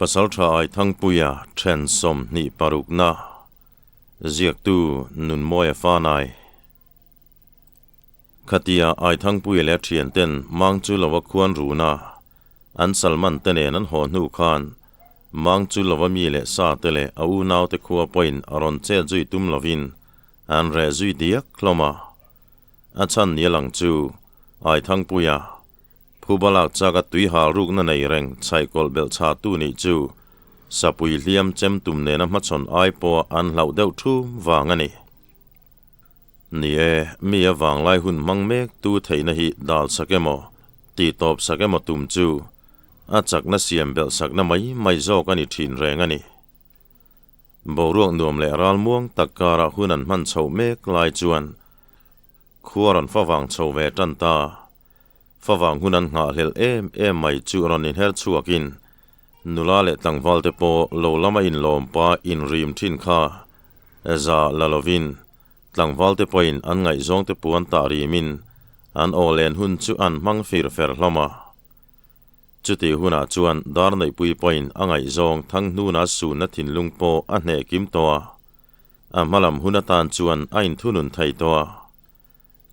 Pasalṭha Aithangpuia ṭhen 26na ziaktu Nunmawia Fanai. Khatia Aithangpuia leh a ṭhianten mang chu lova khuan runa an Salman te nen an haw hnu khan mang chu lova mi leh sa te leh a unaute khua pawhin a rawn chet zui tum lovin an reh zui diak hlawm a. A chhan ni a lang chu Aithangpuia Phuba lak chak a tui hal rukna nei reng chhaihkawlh belh chha tu nih chu sapui hliam chem tum nena hmachhawn ai pawha an hlauh deuh thum vang a ni. Ni e, mi a vanglai hun hmang mek tu theihna hi dal sak emaw, tih tawp sak emaw tum chu a chakna siam belh sakna mai mai zawk a ni thin reng a ni. Boruak nuam leh ralmuang tak karah hun an hman chhoh mek lai chuan khua rawn favang chho ve tan ta. Favang hun an nghahhlelh em em mai chu rawn inher chhuakin nula leh tlangval te pawh lo lama inlawm pa inrim thin kha za la lovin tlangval te pawhin an ngaihzawng te puan tah rimin an aw len hun chu an hmang fir fer hlawm a. Chutih hunah chuan Darneihpui pawhin a ngaihzawng Thanghnuna sunna thinlung pawh a hneh kim tawh a, a hmalam hun atan chuan a inthunun thei tawh a.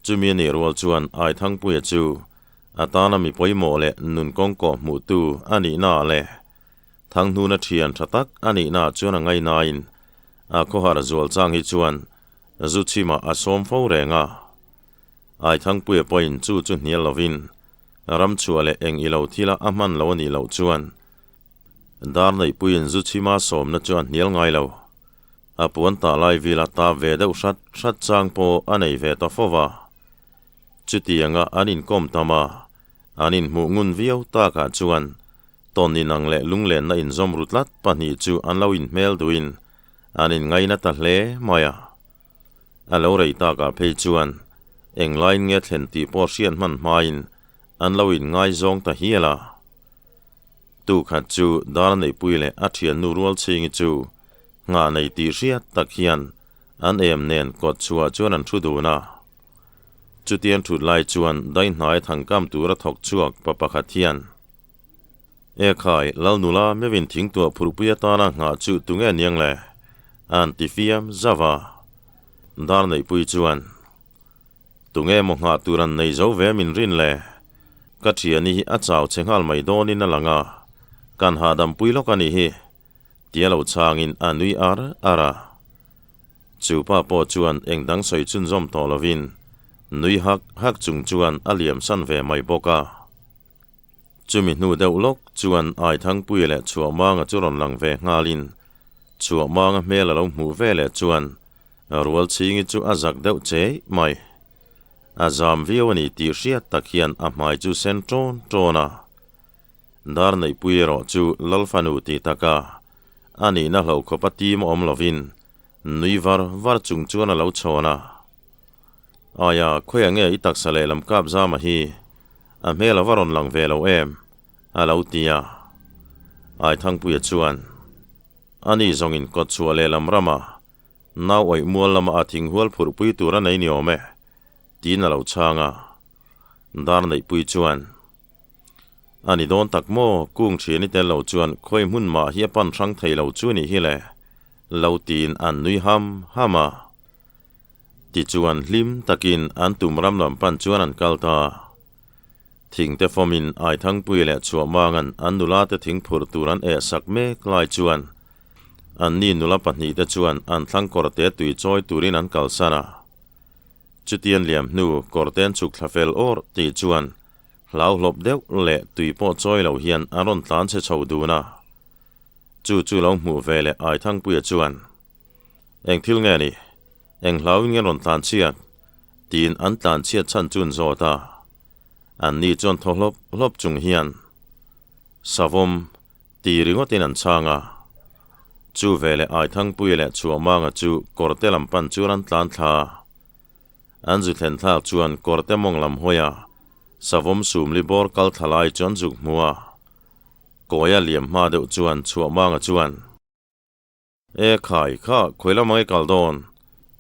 Chumi a nih rual chuan Aithangpuia chu a tana mi pawimawh leh nun kawngkawh hmuhtu a nihnaah leh Thanghnuna thian tha tak a nihnaah chuan a ngainain a khawhar zual chang hi chuan zu chhimah a sawm fo reng a. Aithangpuia pawhin chu chu hnial lovin ram chhuah leh eng ilo thila a hman lo a nih loh chuan Darneihpuiin zu chhima sawmna chu a hnial ngai lo. A puan tah lai vila tap ve deuh hrat hrat chang pawh a nei ve ta fo va. Chutianga an inkawm tam a, an inhmuh ngun viau takah chuan tawn inang leh lunglenna inzawm ru tlat pahnih chu an lo inhmel duhin an inngaina ta hle mai a. A lo rei takah phei chuan englaiin nge thlen tih pawh hriat hman hmain an lo inngaizawng ta hial a. Tukhat chu Darneihpui leh a thiannu Rualchhingi chu Nghah nei tih hriat tak hian an em nen kawt chhuah chuan an thu dun a. Chutiang thut lai chuan Daihnai thangkam tura thawk chhuak pa pakhat hian, E khai, Lalnula meuhin thingtuah phurhpui atana nghah chu tunge aniang le? An ti fiam zauh a. Darneihpui chuan, Tunge maw nghah tur an nei zo ve min rin le? Ka thiani hi a chau che nghal mai dawnin a lang a, kan hahdam pui lawk a nih hi. Tia lo chhangin a nui ar ar a. Chu pa pawh chuan eng dang sawi chhunzawm tawh lovin nui hak hak chung chuan a liam san ve mai bawk a. Chumi hnu deuh lawk chuan Aithangpuia leh Chhuahmanga chu rawn lang ve nghalin Chhuahmanga hmel a lo hmuh ve leh chuan Rualchhingi chu a zak deuh chei mai. A zam viau a ni tih hriat tak hian a hmai chu sen ṭawn ṭawn a. Dar neihpui erawh chu Lal fanu tih taka a nihna hloh khawp a tim awm lovin nui var var chung chuan a lo chhawn a. Aia, khawiah nge i taksa lehlam kap zama hi? A hmel a va rawn lang ve lo em? a lo ti a. Aithangpuia chuan, Ani zawngin kawtchhuah lehlam rama nau awih mual lama a thinghual phurhpui tur a nei ni awm e, tiin a lo chhang a. Dar neihpui chuan, A ni dawn tak maw? Kung thian i tel lo chuan khawi hmun mah hi a pan hrang thei lo chu nih hi le, lo tiin an nui ham ham a. Tichuan hlim takin an tum ram lam pan chuan an kal ta. Thing te fawmin Aithangpui leh Chhuahmanga'n an nula te thing phurh tur an eh sak mek lai chuan an ni nula pahnih te chuan an thlang kawrte tui chawi turin an kalsan a. Chutian liam hnu kawrte an chhuk thla fel awrh tih chuan Hlau hlawp deuh leh tui pawh chawi lo hian a rawn tlan chhe chho dun a. Chu chu lo hmuh ve leh Aithangpuia chuan, Eng thil nge ni? Eng hlauin nge rawn tlan chhiat? tiin an tlan chhiat chhan chu an zawt a. Anni chuan thaw hlawp hlawp chung hian, Savawm, ti ringawtin an chhang a. Chu veleh Aithangpuia leh Chhuahmanga chu kawrte lam pan chuan an tlan thla a. An zu thlen thlak chuan kawrte mawng lam hawi a, savawm sumli bawr kal thla lai chu an zuk hmu a. Kawia liam hma deuh chuan Chhuahmanga chuan, E khai, kha khawi lam ang i kal dawn?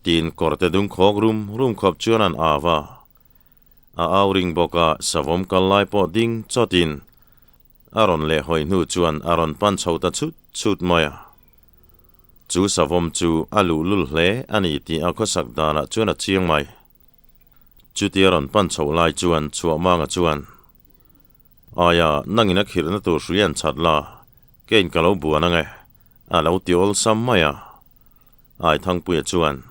tiin kawrte dung khawk rum rum khawp chuan an au a. A au ring bawk a, savawm kal lai pawh ding chawtin. A rawn lehhawi hnu chuan a rawn pan chho ta chut chut mai a. Chu savawm chu a luhlul hle a ni tih a khawsak danah chuan a chiang mai. Chutia rawn pan chhoh lai chuan Chhuahmanga chuan, Aia, nangin a khirhna tur hrui an chhat la, keiin ka lo buan ang e, a lo ti awlsam mai a. Aithangpuia chuan,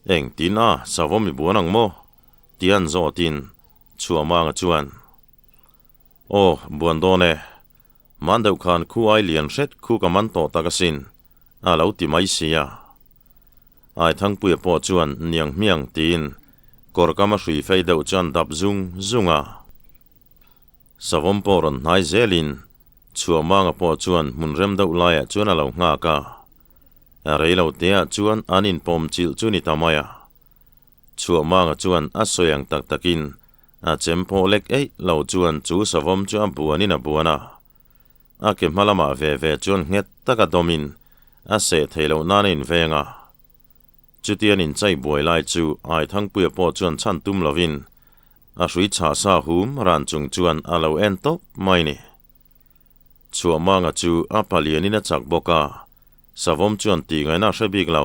Engtin a, savawm i buan ang maw? ti an zawtin Chhuahmanga chuan, Aw, buan dawn e. Hman deuh khan khu ai lian hret khu ka man tawh tak asin, a lo ti mai si a. Aithangpuia pawh chuan niang hmiang tiin kawr kam a hrui fei deuh chuan dap zung zung a. Savawm pawh rawn hnai zelin Chhuahmanga pawh chuan hmun rem deuh laiah chuan a lo nghak a. Reilo teah chuan an inpawm chilh chu ni ta mai a. Chhuahmanga chuan a sawi ang tak takin A chem pawh lek eih lo chuan chu savawm chu a buanin a buan a. A ke hma lamah ve ve chuan nghet taka dawmin a seh thei loh nan a inveng a. Chutian inchai buai lai chu Aithangpuia pawh chuan chhan tum lovin a hrui chhah sa hum ran chung chuan a lo en tawp mai ni. Chhuahmanga chu a palianin a chak bawk a, savawm chuan tihngaihna a hre bik lo.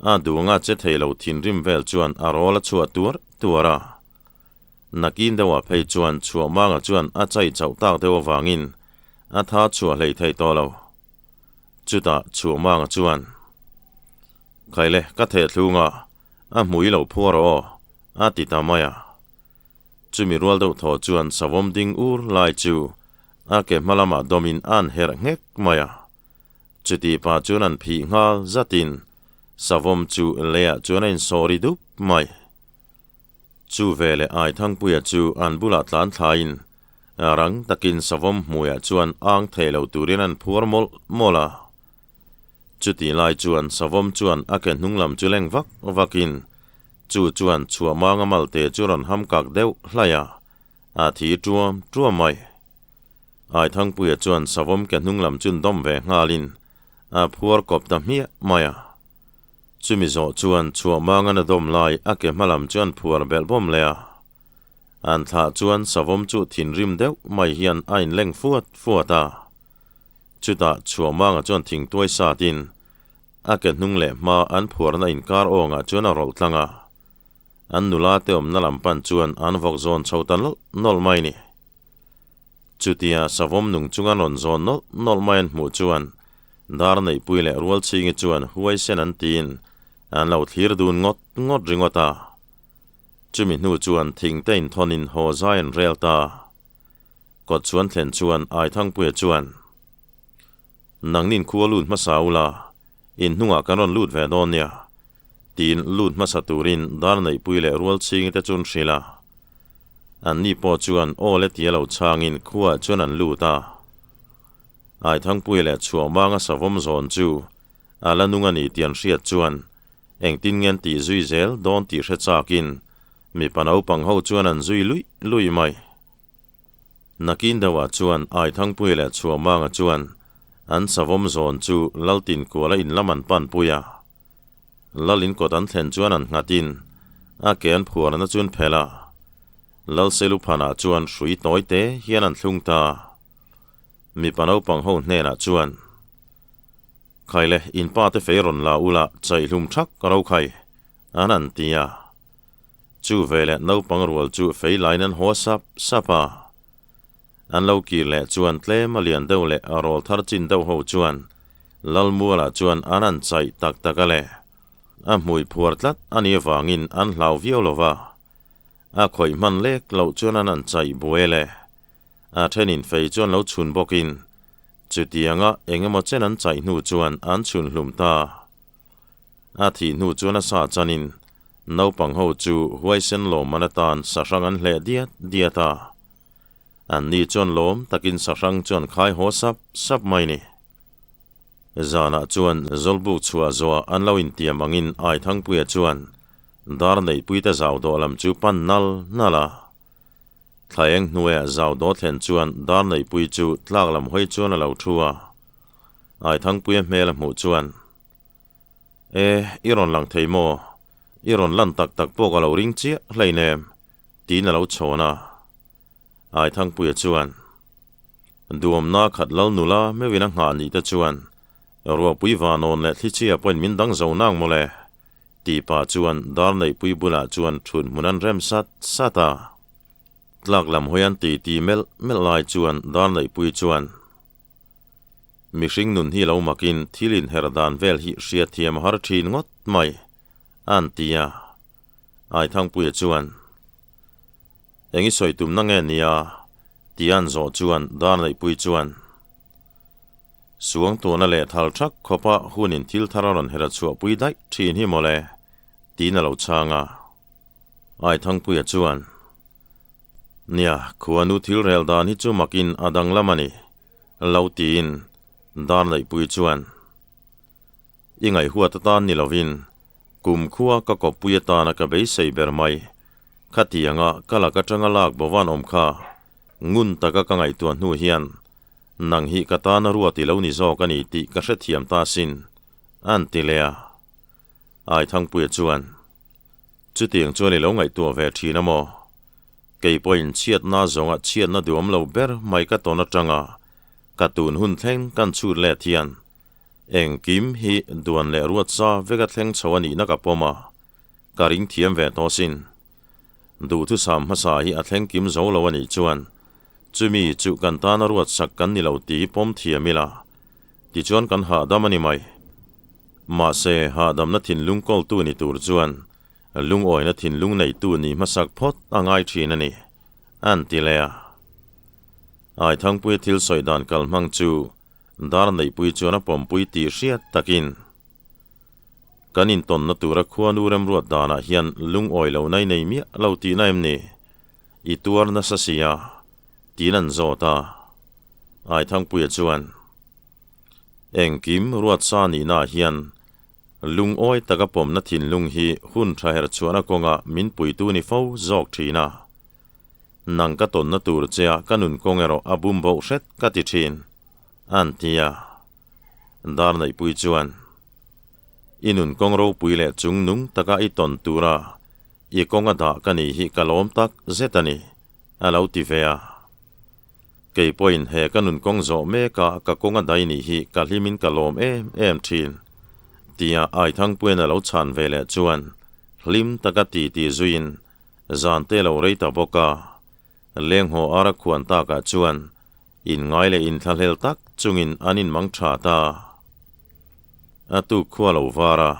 A duhanga che thei lo thinrim vel chuan a rawl a chhuah tuar tuar a. Nakin deuhah phei chuan Chhuahmanga chuan a chai chauh tak deuh avangin a tha chhuah hlei thei tawh lo. Chutah Chhuahmanga chuan, Khaile, ka theh thlung a, a hmui lo phuar aw, a ti ta mai a. Chumi rual deuh thaw chuan savawm ding ur lai chu a ke hma lamah dawmin a'n herh nghek mai a. Chuti pa chuan an phih nghal zatin savawm chu leiah chuan a insawri dup mai. Chu veleh Aithangpuia chu an bulah tlan thlaiin rang takin savawm hmuiah chuan ang thei lo turin an phuar mawlh mawlh a. Chuti lai chuan savawm chuan a ke hnung lam chu leng vak vakin chu chuan chhuahmanga malte chu rawn ham kak deuh hlaih a, a thi tuam tuam mai. Aithangpuia chuan savawm ke hnung lam chun dawm ve nghalin a phuar kawp ta hmiah mai a. Chumi zawh chuan chhuahmangan a dawm lai a ke hma lam chuan phuar belh bawm leh a. An thlah chuan savawm chu thinrim deuh mai hian a inleng fuat fuat a. Chutah chhuahmanga chuan thingtuai satin a ke hnung leh hma an phuarna inkar awngah chuan a rawlh tlang a. An nula te awmna lam pan chuan an vawk zawn chho ta nawlh nawlh mai ni. Chutia savawm nung chunga rawn zawn nawlh nawlh mai an hmuh chuan dar neihpui leh Rualchhingi chuan huaisen an tiin an lo thlir dun ngawt ngawt ringawt a. Chumi hnu chuan thingte inthawnin haw zai an rel ta. Kawt chuan thlen chuan Aithangpuia chuan, Nangnin khua lut hmasa ula, in hnungah kan rawn lut ve dawn nia, tiin lut hmasa turin dar neihpui leh Rualchhingi te chu an hrilh a. Anni pawh chuan aw le tia lo chhangin khuaah chuan an lut a. Aithangpui leh Chhuahmanga savawm zawn chu a la nung a ni tih an hriat chuan engtin nge an tih zui zel dawn tih hre chakin mipa naupang ho chuan an zui luih luih mai. Nakin deuhah chuan Aithangpui leh Chhuahmanga chuan an savawm zawn chu Laltinkuala in lam an panpui a. Lal in kawt an thlen chuan an nghatin a ke an phuarna chu an phelh a. Lal Seluphanah chuan hrui tawi te hian an thlung ta. Mipa naupang ho hnenah chuan, Khaile, in pa te fei rawn la ula chaihlum thak ro khai, an han ti a. Chu veleh naupang rual chu fei lain an haw sap sap a. An lo kir leh chuan tlem a lian deuh leh a rawl thar chin deuh ho chuan Lalmualah chuan an han chaih tak tak a le. A hmui phuar tlat a nih avangin an hlau viau lo va. A khawih hman lek loh chuan an han chaih buai le. A thenin fei chuan lo chhun bawkin chutianga eng emaw chen an chaih hnu chuan an chhun hlum ta. A thih hnu chuan a sa chanin naupang ho chu huaisen lawmman atan sahrang an hleh diat diat a. An ni chuan lawm takin sahrang chuan khai haw sap sap mai ni. Zanah chuan Zawlbuk chhuah zawhah an lo intiam angin Aithangpuia chuan dar neihpuite zau dawh lam chu pan nal nal a. Thlaeng hnuaiah zau dawh thlen chuan dar neihpui chu tlak lam hawi chuan a lo thu a. Aithangpuia hmel a hmuh chuan, E, i rawn lang thei maw? I rawn lan tak tak pawh ka lo ring chiah hleinem, tiin a lo chhawn a. Aithangpuia chuan. Duamna khat lal nula meuhin a nghah nih te chuan ruahpui vanawn leh thlichhia pawhin min dang zo nang mawle tih pah chuan dar neihpui bulah chuan thut hmun an rem sat sat a. Tlak lam hawi an titi melh melh lai chuan dar neihpui chuan Mihring nun hi lo makin thil inher dan vel hi hriatthiam a har thin ngawt mai an ti a. Aithangpuia chuan. Eng i sawi tumna nge nia? Tih an zawh chuan dar neihpui chuan Suangtuahna leh thal thak khawpa hunin thil thar a rawn her a chhuahpui daih thin hi mawle, tiin a lo chhang a. Aithangpuia chuan, Nia, khuanu thil rel dan hi chu makin a danglam a ni, lo tiin dar neihpui chuan, I ngaihhuat atan ni lovin, kum khua ka kawppui atana ka beisei ber mai. Khatianga ka lak atanga lak bovan awm kha ngun taka ka ngaihtuah hnu hian nang hi ka tana ruat i lo ni zawk a ni tih ka hrethiam ta sin, an ti leh a. Aithangpuia chuan, Chutiang chuan i lo ngaihtuah ve thin a maw? Kei pawhin chhiatna zawnga chhiatna duhawm lo ber mai ka tawn atanga ka tun hun thleng kan chhut let hian engkim hi duan leh ruat sa veka thleng chho a nihna ka pawm a. Ka ring thiam ve tawh sin. Duhthusam hmasa hi a thleng kim zo lo a nih chuan chumi chu kan tana ruat sak kan ni lo tih pawm thiam ila tichuan kan hahdam a ni mai. Mahse, hahdamna thinlung kawltu ni tur chuan lungawina thinlung neitu nih hmasak phawt a ngai thin a ni, an ti leh a. Aithangpuia thil sawi dan kal hmang chu dar neihpui chuan a pawmpui tih hriat takin, Kan intawnna tura khuanu remruat danah hian lungawi lo nai nei miah lo tihna em ni? I tuar nasa si a, tiin an zawt a. Aithangpuia chuan, Engkim ruatsa nihnaah hian lungawi taka pawmna thinlung hi hun tha her chhuahna kawnga min puitu ni fo zawk thin a. Nang ka tawnna tur chea ka nun kawng erawh a bum boh hret ka ti thin, an ti a. Dar neihpui chuan, I nun kawng ropui leh chung nung taka i tawn tura i kawng a dah ka nih hi ka lawm tak zet a ni, a lo ti ve a. Kei pawhin he ka nun kawng zawh meka ka kawng a dai nih hi ka hlimin ka lawm em em thin, tia Aithangpuian a lo chhan ve leh chuan hlim taka titi zuiin zan te lo rei ta bawk a. Lenghaw ara khuan takah chuan Inngai leh inthlahlel tak chungin an inmang tha ta. A tuk khua lo var a,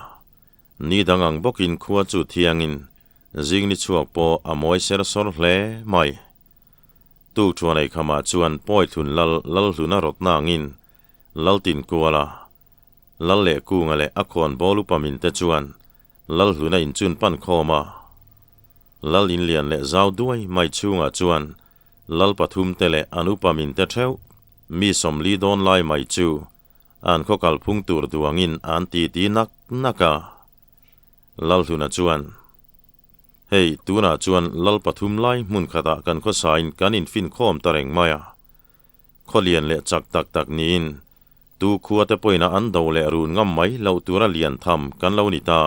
ni dang ang bawkin khua chu thiangin zing ni chhuak pawh a mawi ser sawr hle mai. Tuk thuan ei khamah chuan Pawithlun lal Lalhluna rawtna angin Laltinkuala, Lal leh Kunga leh a khawn bawl upa min te chuan Lalhluna inchun pan khawm a. Lal inlian leh zau duai mai chhungah chuan Lal pathum te leh an upa min te theuh, mi 40 dawn lai mai chu an khaw kalphung tur duangin an titi nak nak a. Lalhluna chuan, Hei, tunah chuan lal pathum lai hmun khatah kan khawsain kan infinkhawm ta reng mai a. Khaw lian leh chak tak tak niin tu khua te pawhin a an do leh run ngam mai loh tura lian tham kan lo ni ta.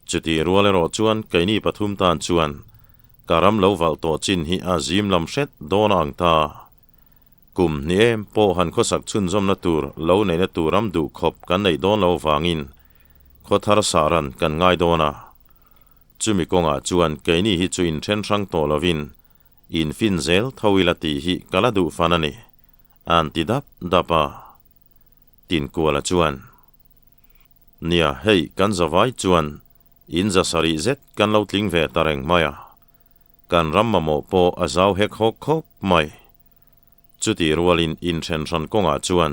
Chutih rual erawh chuan keini pathum tan chuan ka ram lo valh tawh chin hi a zim lam hret dawn a ang ta. Kum hnih em pawh han khawsak chhunzawmna tur lo neihna tur ram duh khawp kan neih dawn lo vangin khaw thar sah ran kan ngai dawn a. Chumi kawngah chuan keini hi chu inthen hrang tawh lovin infin zel tho ila tih hi ka la duh fan a ni, an ti dap dap a. Tinkuala chuan. Nia, hei kan zavai chuan in 700 zet kan lo tling ve ta reng mai a, kan ram mamawh pawh a zau hek hawk khawp mai. Chutih rualin inthen hran kawngah chuan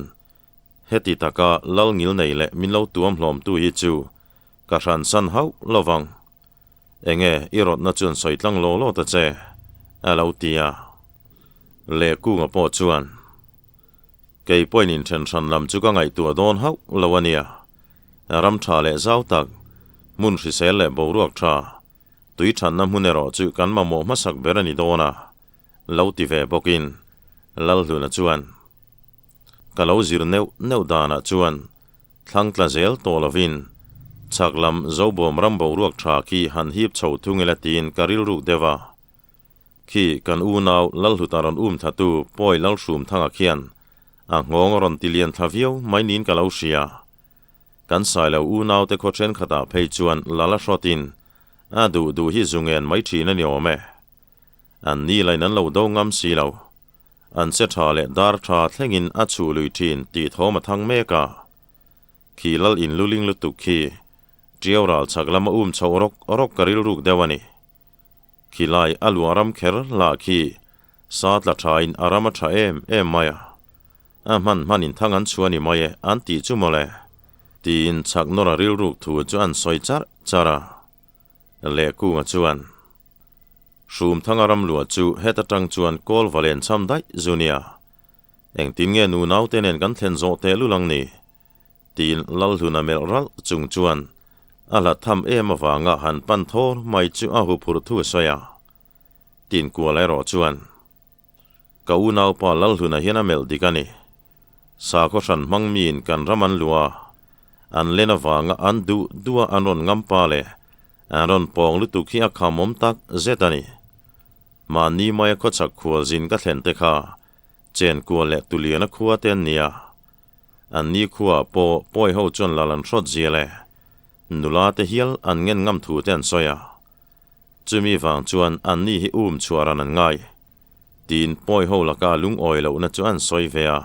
heti taka lal ngil nei leh min lo tuam hlawmtu hi chu ka hran san hauh lo vang. Enge i rawtna chuan sawi tlang law law ta che, a lo ti a. Lehkunga pawh chuan. Kei pawhin inthen hran lam chu ka ngaihtuah dawn hauh lo a nia. Ram tha leh zau tak, hmun hrisel leh boruak tha, tui thanna hmun erawh chu kan mamawh hmasak ber a ni dawn a, lo ti ve bawkin Lalhluna chuan, Ka lo zir neuh neuh danah chuan thlang tla zel tawh lovin chhak lam Zobawm ram boruak tha khi han hip chho thung ila tiin ka rilruk deuh a. Khi kan unau Lalhluta rawn um thlatu Pawi Lalhrumthanga khian a nghawng a rawn ti lian thla viau mai niin ka lo hria. Kan sailo unaute khaw thenkhatah phei chuan lala hrawtin a duh duh hi zu ngen mai thin a ni awm e. An ni lain an lo do ngam si lo. An che tha leh dar tha thlengin a chhuh lui thin tih thawm a thang mek a. Khi lal in luling lutuk khi Tiau ral chhak lama um chhoh rawk rawk ka rilruk deuh a ni. Khilai a luah ram kher lah khi sa tla thain a ram a tha em em mai a. A hman hmanin thang an chhuah ni mai e an tih chu mawle. Tiin chhak nawr a rilruk thu chu an sawi charh charh a. Lehkunga chuan Hrumthanga ram luah chu heta tang chuan kawl va len cham daih zu nia. Engtin nge nu naute nen kan thlen zawh tehlul ang ni? Tiin Lalhluna melh ralh chung chuan a hlat tham em avanga han pan thawr mai chu a huphurh thu a sawi a. Tinkual erawh chuan, Ka unaupa Lalhluna hian a melh dik a ni. Sakhaw hran hmang miin kan ram an luah a, an len avanga an duh duh a an rawn ngam pa leh an rawn pawng lutuk hi a khamawm tak zet a ni. Mahni maia khawchhak khualzin ka thlen te kha Chenkual leh Tuliana khua te an ni a. An ni khuaah pawh pawi ho chuan lal an hrawt zial e. Nula te hial an ngen ngam thu te an sawi a. Chumi vang chuan an ni hi um chhuah ran an ngai. Tiin pawi ho laka lungawi lohna chu an sawi ve a.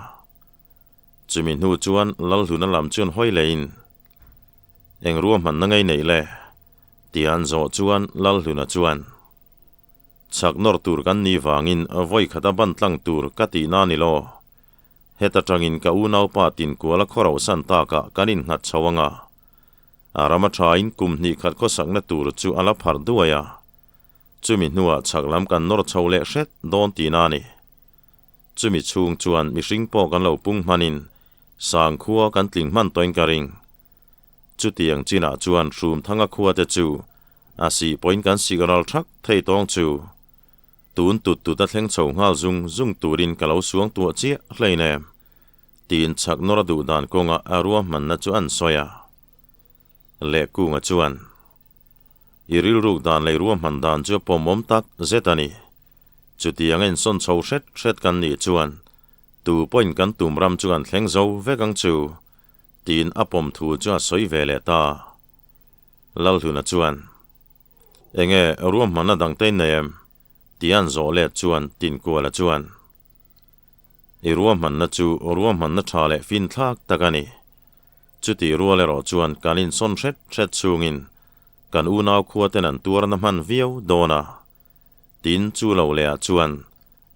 Chumi hnu chuan Lalhluna lam chuan hawi leiin, Eng ruahmanna ngei neih le? Tia an zawh chuan Lalhluna chuan, Chhak nawr tur kan ni vangin vawi khata ban tlang tur ka tihna a ni lo. Heta tangin ka unaupa tinkuala khaw rohsan takah kan innghat chho ang a. A ram a thain kum hnih khat khawsakna tur chu a la pharh duai a. Chumi hnuah chhak lam kan nawr chho leh hret dawn tihna a ni. Chumi chhung chuan mihring pawh kan lo pung hmanin sangkhua kan tling hman tawhin ka ring. Chutiang chinah chuan Hrumthanga khuate chu a sih pawhin kan sik ral thak thei tawng chu. Tun tut tut a thleng chho nghal zung zung turin ka lo suang tuah chiah hlein em? Tiin chhak nawr a duh dan kawnga a ruahmanna chu an sawi a. Lehkunga chuan, I rilruk dan leh ruahman dan chu a pawmawm tak zet a ni. Chutiang a insawn chho hret hret kan nih chuan tu pawhin kan tum ram chu kan thleng zo vek ang chu, tiin a pawm thu chu a sawi ve leh ta. Lalhluna chuan, Enge ruahmanna dang te in nei em? Tih an zawh let chuan Tinkuala chuan, I ruahmanna chu ruahmanna tha leh finthlak tak a ni. Chutih rual erawh chuan kan insawn hret hret chungin kan unau khuaten an tuarna hman viau dawn a. Tin, chu lo lehah chuan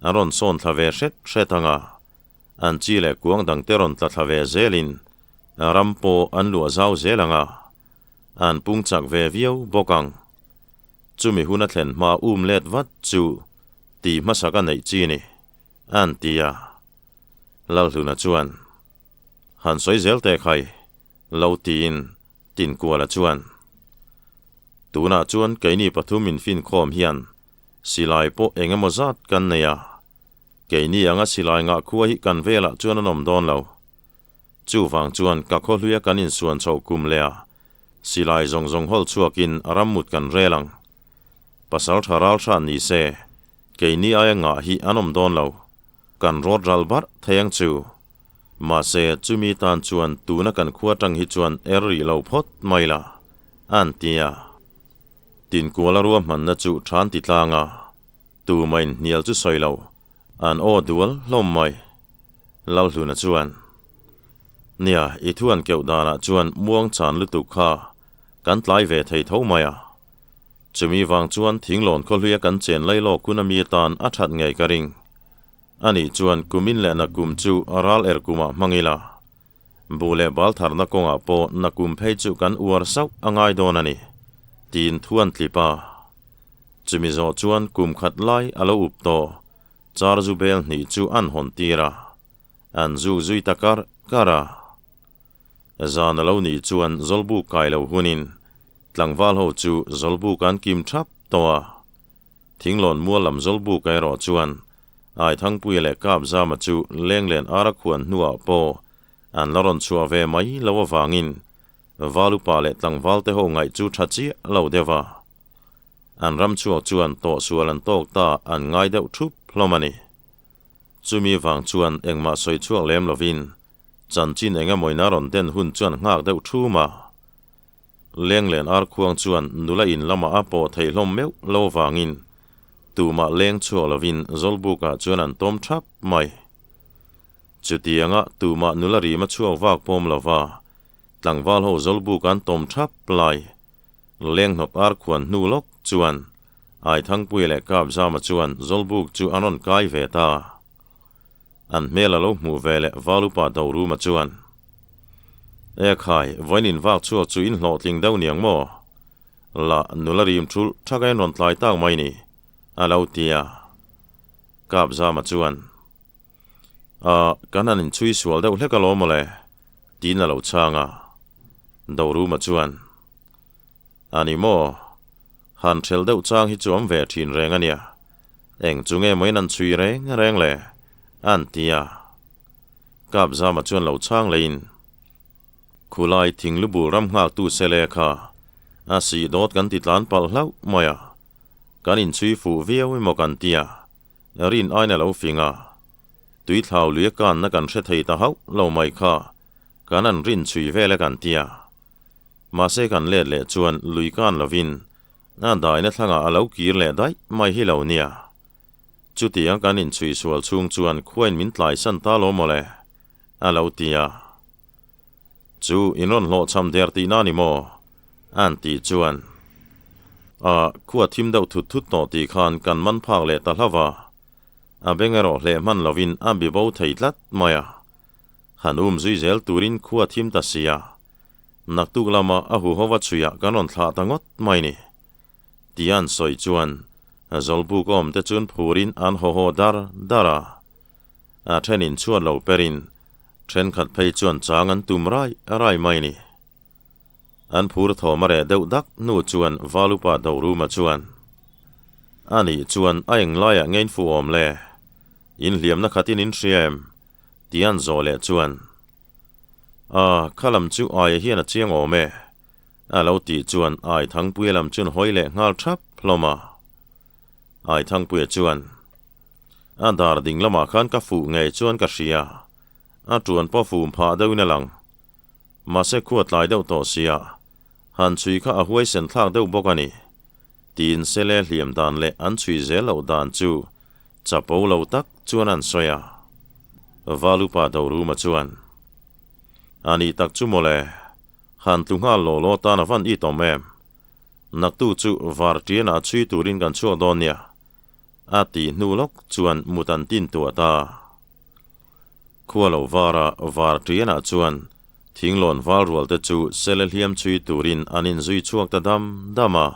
an rawn sawn thla ve hret hret ang a, an chi leh kuang dangte rawn tla thla ve zelin ram pawh an luah zau zel ang a. An pung chak ve viau bawk ang. Chumi hun a thlen hma um let vat chu tih hmasak a neih chi ni, an ti a. Lalhluna chuan, Han sawi zel teh khai, lo tiin Tinkuala chuan, Tunah chuan keini pathum infinkhawm hian silai pawh eng emaw zat kan nei a, keini anga silai ngah khua hi kan velah chuan an awm dawn lo. Chuvang chuan ka khawhluia kan insuan chhoh kum leh a, silai zawng zawng hawl chhuakin rammut kan rel ang. Pasal tha ral hran ni se, keini aia ngah hi an awm dawn lo. Kan rawt ral barh thei ang chu. Mahse, chumi tan chuan tuna kan khua tang hi chuan er rih lo phawt mai la, an ti a. Tinkuala ruahmanna chu than ti tlang a, tumah inhnial chu sawi lo. An aw dual hlawm mai. Lalhluna chuan, Nia, i thu an keuh danah chuan muang chan lutuk kha kan tlai ve thei tho mai a. Chumi vang chuan thinglawn khawhluia kan chen lai lawk hun ami atan a that ngei ka ring. Anih chuan kumin leh nakum chu ral er kumah hmang ila. Buh leh bal tharna kawngah pawh nakum phei chu kan uar sauh a ngai dawn a ni, tiin thu an tlip a. Chumi zawh chuan kum khat lai a lo up tawh, char zu bel hnih chu an hawn tir a, an zuk zui ta kar kar a. Zan a lo nih chuan Zawlbuk kai lo hunin tlangval ho chu Zawlbuk an kim thap tawh a. Thinglawn mual lam Zawlbuk erawh chuan Aithangpuia leh Kapzama chu lenglen ara khuan hnuah pawh an la rawn chhuah ve mai lo avangin Valupa leh tlangvalte ho ngaih chu tha chiah lo deuh a. An ram chhuak chuan tawhsual an tawk ta an ngai deuh thup hlawm a ni. Chumi vang chuan engmah sawi chhuak lem lovin chanchin eng emawin a rawn den hun chuan nghak deuh thum a. Lenglen ar khuang chuan nula in lamah a pawh theih hlawm meuh lo vangin tumah leng chhuak lovin Zawlbukah chuan an tawm thap mai. Chutianga tumah nula rim a chhuak vak pawm lova tlangval ho Zawlbuk an tawm thap lai. Lenghnawt ar khuan hnu lawk chuan Aithangpuia leh Kapzama chuan Zawlbuk chu an rawn kai ve ta. An hmel a lo hmuh ve leh Valupa Doruma chuan, E khai, vawiin in vak chhuak chu in hlawhtling deuh niang maw? La, nula rim thulh thak a in rawn tlai tak mai ni, a lo ti a. Kapzama chuan, A, kan han inchhui sual deuh hlek alawm mawle, tiin a lo chhang a. Doruma chuan, A ni maw? Han hrel deuh chang hi chu awm ve thin reng a nia. Eng chu nge mawiin an chhui reng reng le? An ti a. Kapzama chuan lo chhang leiin, Khulai thinglubul ram nghaktu sele kha a sih dawt kan ti tlan palh hlauh mai a. Kan inchhui fuh viau emaw kan ti a, rin aina lo fing a. Tuithlau lui a kanna kan hre thei ta hauh lo mai kha kan an rin chhui vel e kan ti a. Mahse kan let leh chuan lui kan lovin a daina thlangah a lo kir leh daih mai hi lo nia. Chutiang kan inchhui sual chhung chuan khuain min tlaisan ta lo mawle, a lo ti a. Chu in rawn hlawhchham der tihna ni maw? An tih chuan, A, khua thim deuh thut thut tawh tih khan kan man phak leh ta hlauh a. A beng erawh hleh hman lovin a bi bo thei tlat mai a. Han um zui zel turin khua thim ta si a. Naktuk lama a huhova chhuiah kan rawn thlah ta ngawt mai ni. Tia an sawi chuan Zawlbuk awm te chuan phurin an haw haw dar dar a. A thenin chhuat lo perin thenkhat phei chuan chang an tum rai rai mai ni. An phur thawm a reh deuh dak hnu chuan Valupa Doruma chuan, A nih chuan a englaiah nge in fuh awm le? Inhliamna khatin in hria em? Tia an zawh leh chuan, A, kha lam chu aia hian a chiang awm e, a lo tih chuan Aithangpuia lam chuan hawi leh nghal thap hlawm a. Aithangpuia chuan, A dar ding lamah khan ka fuh ngei chuan ka hria, a tuan pawh fum phah deuhin a lang. Mahse khua tlai deuh tawh sia, han chhui kha a huaisen thlak deuh bawk a ni, tiin Sele hliam dan leh an chhui zel loh dan chu chapo lo tak chuan an sawi a. Valupa Doruma chuan, A nih tak chu mawle, han tlu nghal law law tan a van it awm em? Naktu chu Vartianah chhui turin kan chhuak dawn nia, a tih hnu lawk chuan mut an tin tuah ta. Khua lo vara var tianah chuan thinglawn val rual te chu sele hliam chhui turin an inzui chhuak ta dam dam a.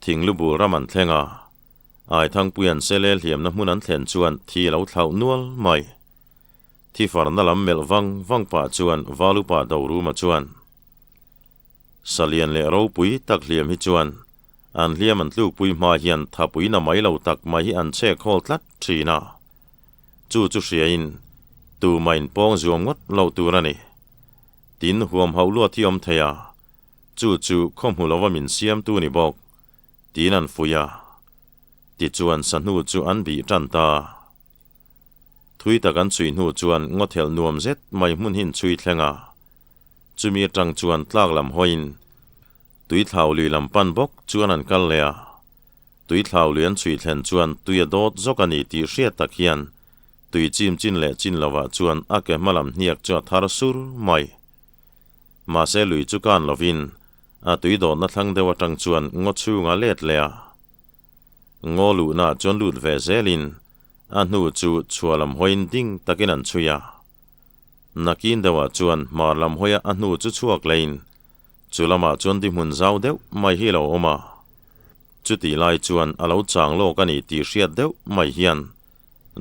Thinglubul ram an thleng a, Aithangpuia'n sele hliamna hmun an thlen chuan thi a lo thlauh nual mai. Thi farna lam melh vang vang pah chuan Valupa Doruma chuan, Salian leh ropui tak hliam hi chuan an hliam an tlukpui hma hian thapuina mai lo tak mai hi an chhek hawl tlat thin a. Chu chu hriain tumain pawng zuam ngawt lo tur a ni. Tin, huam hauh luat hi awm thei a, chu chu khaw hmu lova min siamtu ni bawk, tiin an fuih a. Tichuan sahnu chu an bih tan ta. Thui tak an chhui hnu chuan ngawthelh nuam zet mai hmun hi an chhui thleng a. Chumi atang chuan tlak lam hawiin tuithlau lui lam pan bawk chuan an kal leh a. Tuithlau lui an chhui thlen chuan tui a dawt zawk a ni tih hriat tak hian tui chim chin leh chin lovah chuan a ke hma lam hniak chu a thar sur mai. Mahse lui chu kan lovin a tui dawtna thlang deuh atang chuan ngaw chhungah a let leh a. Ngaw luhnaah chuan lut ve zelin a hnu chu chhuah lam hawiin ding takin an chhui a. Nakin deuhah chuan hmar lam hawia a hnu chu chhuak lehin chu lamah chuan di hmun zau deuh mai hi a lo awm a. Chutih lai chuan a lo chang lawk a ni tih hriat deuh mai hian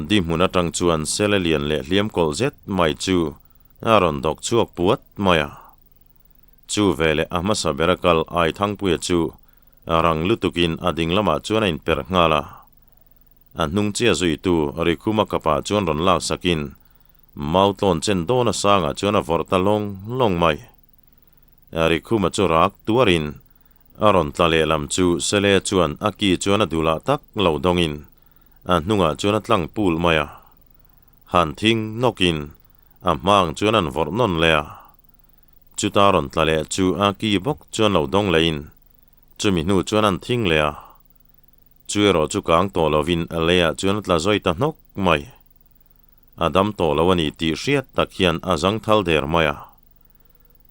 di hmun atang chuan sele lian leh hliam kawlh zet mai chu a rawn dawk chhuak puat mai a. Chu veleh a hmasa bera kal Aithangpuia chu rang lutukin a ding lamah chuan a inperh nghal a. A hnung chiah zuitu Rikhuma kapah chuan rawn lak sakin mau tlawn chen dawn a sangah chuan a vawrh ta lawng lawng mai. Rikhuma chu rak tuarin. A rawn tla lehlam chu Sele chuan a ki chuan a dulah tak lo dawngin a hnungah chuan a tlang pul mai a. Han thing nawkin a hmaang chuan an vawrh nawn leh a. Chuta rawn tla leh chu a ki bawk chuan lo dawng lehin chumi hnu chuan an thing leh a. Chu erawh chu kang tawh lovin a leiah chuan a tla zawi ta hnawk mai. A dam tawh lo a ni tih hriat tak hian a zang thal der mai a.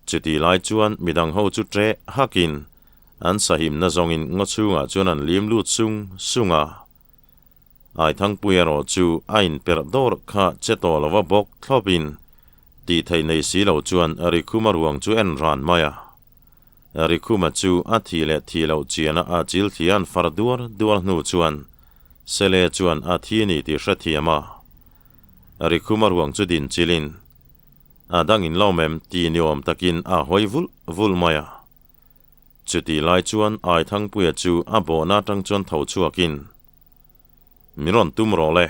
Chutih lai chuan midang ho chu ṭeh hakin an sahimna zawngin ngaw chhungah chuan an lim lut sung sung a. Aithangpui erawh chu a inperh dawr kha che tawh lova bawk thlawpin tih theih nei si lo chuan Rikhuma ruang chu en ran mai a. Rikhuma chu a thih leh thih loh chiana a chil thli an far duar duar hnu chuan Sele chuan a thi ni tih hrethiam a. Rikhuma ruang chu din chilin a dang in lo mem ti ni awm takin a hawi vulh vulh mai a. Chutih lai chuan Aithangpuia chu a bawhna atang chuan tho chhuakin, Min rawn tum rawh le,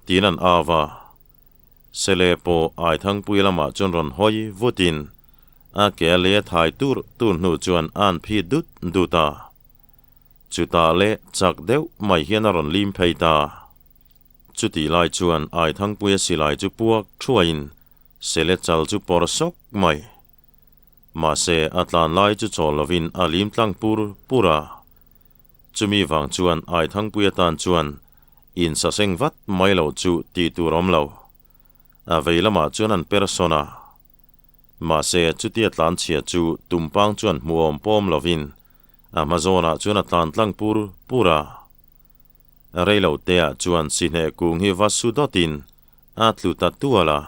tiin an au a. Sele pawh Aithangpuia lamah chuan rawn hawi vutin a ke a lei a thai tur tur hnu chuan a an phit dut dut a. Chutah leh chak deuh mai hian a rawn lim phei ta. Chutih lai chuan Aithangpuia silai chu puak thuaiin Sele chal chu pawr sawk mai. Mahse, a tlan lai chu chawl lovin a lim tlang pur pur a. Chumi vang chuan Aithangpuia tan chuan insaseng vat mai loh chu tih tur awm lo. A vei lamah chuan an per sawn a. Mahse, chutia tlan chhia chu tumpang chuan hmuhawm pawm lovin a hma zawnah chuan a tlan tlang pur pur a. Reilo teah chuan sihneh kung hi va su dawtin a tlu ta tual a.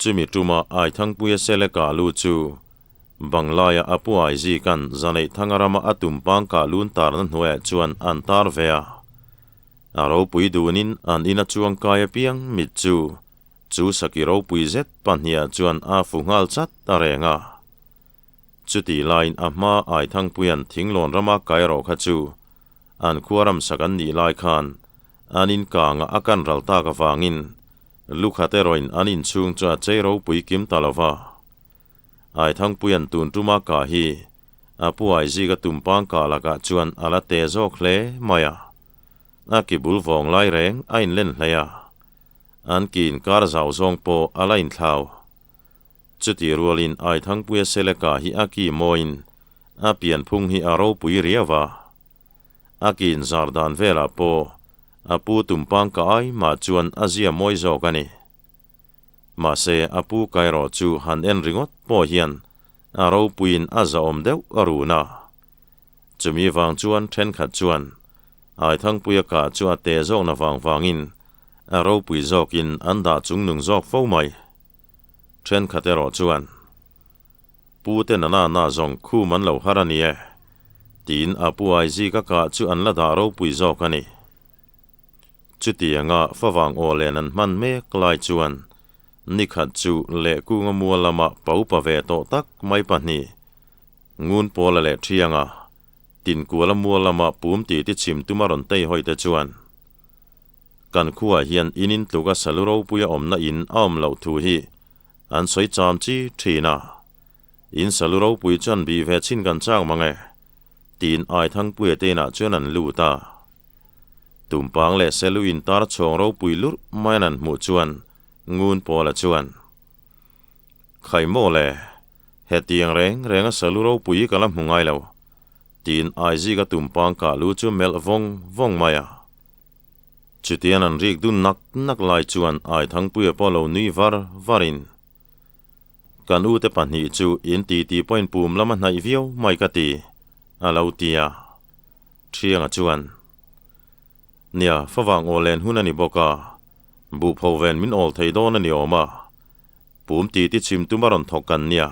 Chumi tuma Aithangpuia sele kah lu chu Banglaia a pu Aizikan Zaneihthanga rama a tumpang kah lun tarna hnuaiah chuan an tar ve a. A ropui dunin an ina chuang kai apiang mit chu chu saki ropui zet pahniah chuan a fu nghal chat a reng a. Chutih laiin a hma Aithangpuian thinglawn rama kai rawh kha chu an khua ramsak an nih lai khan an inkanga a kan ral tak avangin lukhat erawhin an inchhung chu a chei ropui kim ta lo va. Aithangpuian tun tuma kah hi a pu Aizika tumpang kah lakah chuan a la te zawk hle mai a. A ki bul vawng lai reng a inlen hlei a, an ki inkar zau zawng pawh a la inthlau. Chutih rualin Aithangpuia Seleka hi a ki mawiin a pianphung hi a ropui riau a. A ki inzar dan velah pawh a pu tumpang ka ai mah chuan a zia mawi zawk a ni. Mahse a pu kairawh chu han en ringawt pawh hian a ropuiin a zahawm deuh a run a. Chumi vang chuan thenkhat chuan Aithangpuia kah chu a te zawkna vang vangin a ropui zawkin an dah chungnung zawk fo mai. Thenkhat erawh chuan, Pu te nana na zawng khum an lo har a ni e, tiin a pu Aizika kah chu an la dah ropui zawk a ni. Chutianga favang aw len an hman mek lai chuan nikhat chu lehkunga mual lama pa upa ve tawh tak mai pahnih, Ngunpawla leh Thianga, Tinkuala mual lama pum tih ti chhim tuma rawn tei hawi te chuan, Kan khuaah hian in in tluka salu ropuia awmna in a awm loh thu hi an sawi cham chi thin a. In salu ropui chuan bih ve chhin kan chak mang e, tiin Aithangpuia te inah chuan an lut a. Tumpang leh selu in tar chhawng ropui lurh maiin an hmuh chuan Ngun Pawla chuan, Khai maw le, hetiang reng renga salu ropui hi ka la hmu ngai lo, tiin Aizika tumpang kah lu chu melh vawng vawng mai a. Chutian an rik dun nak nak lai chuan Aithangpuia pawh lo nui var varin, Kan ute pahnih chu in titi pawhin pum lama hnaih viau mai ka ti, a lo ti a. Thianga chuan, Nia, favang aw len hun a ni bawk a, buhpho ven min awl thei dawn a ni awm a, pum titi chhim tum a rawn thawk kan nia.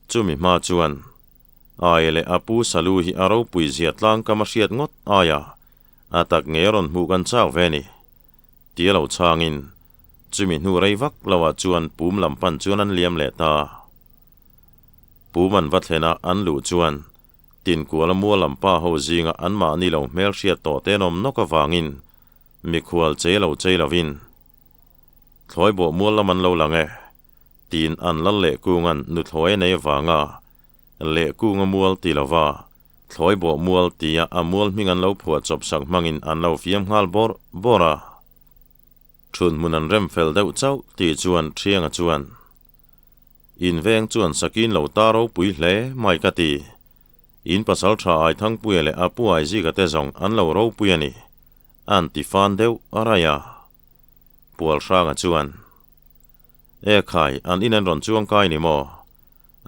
Chumi hma chuan, Ai leh a pu Salu hi a ropui zia tlang kam a hriat ngawt aia a tak ngei a rawn hmuh kan chak ve ni. Tia lo chhangin chumi hnu rei vak loah chuan pum lam pan chuan an liam leh ta. Pum an va thlen a an luh chuan Tinkuala mual lam pa ho zinga anmahni lo hmel hriat tawh te an awm nawk avangin mikhual chei lo chei lovin Thlawibawh mual lam an lo lang e tiin an lal leh kungan nuthlawi a nei avanga. Lehkunga mual ti lova, Thlawibawh mual tia a mual hming an lo phuah chawp sak hmangin an lo fiam nghal bawrh bawrh a. Thun hmun an rem fel deuh chauh tih chuan Thianga chuan, In veng chuan sakin lo ta ropui hle mai ka ti. In pasal tha Aithangpuia leh a pu Aizika te zawng an lo ropui a ni, an ti fan deuh a raih a. Pualhranga chuan, E khai, an in an rawn chuang kai ni maw?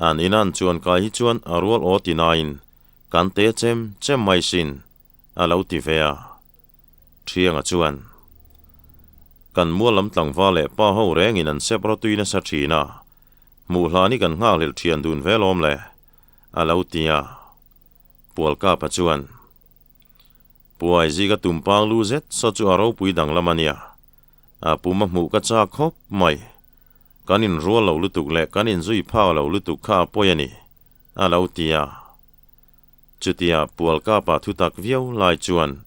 An in an chuan kai hi chuan a rual aw ti nain kan te chem chem mai sin, a lo ti ve a. Thianga chuan, Kan mual lam tlangval leh pa ho rengin an sep rawtui nasa thin a, hmuh hlan hi kan nghakhlelh thian dun ve lawm le, a lo ti a. Pualkapa chuan, Puai zika tumpang lu zet saw chu a ropui danglam a nia. A pum a hmuh ka chak khawp mai. Kan inrual lo lutuk leh kan inzui phak lo lutuk kha a pawi a ni, a lo ti a. Chutia Pualkapa thutak viau lai chuan